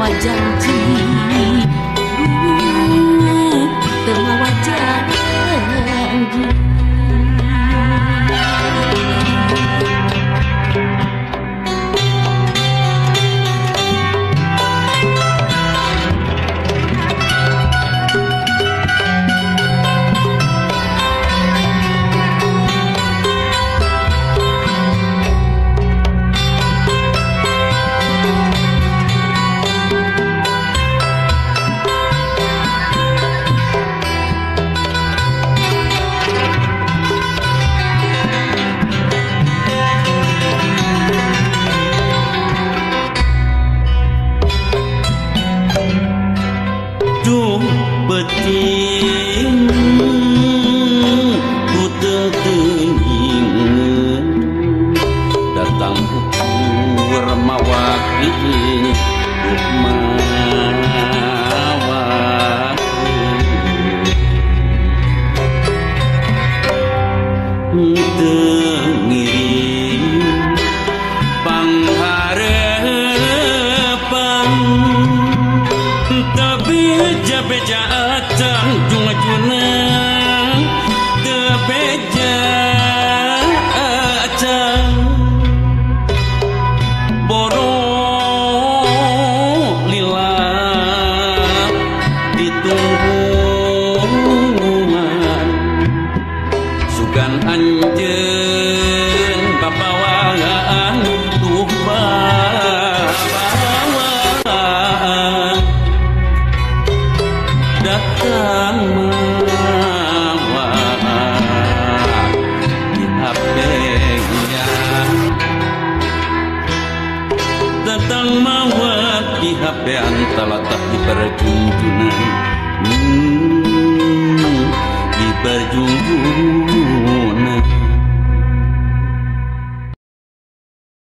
mawa janji, duh teu mawa janji. Beting ku teuing datang ukur mawakeun duh mawakeun teu ngiring pangharepan beja beja acan juna teu beja acan boro lila ditungguan sugan anjeun babawaan tuh babawaan datang mawa di HP-nya, datang mawa di HP-an talatah di perjunjunan.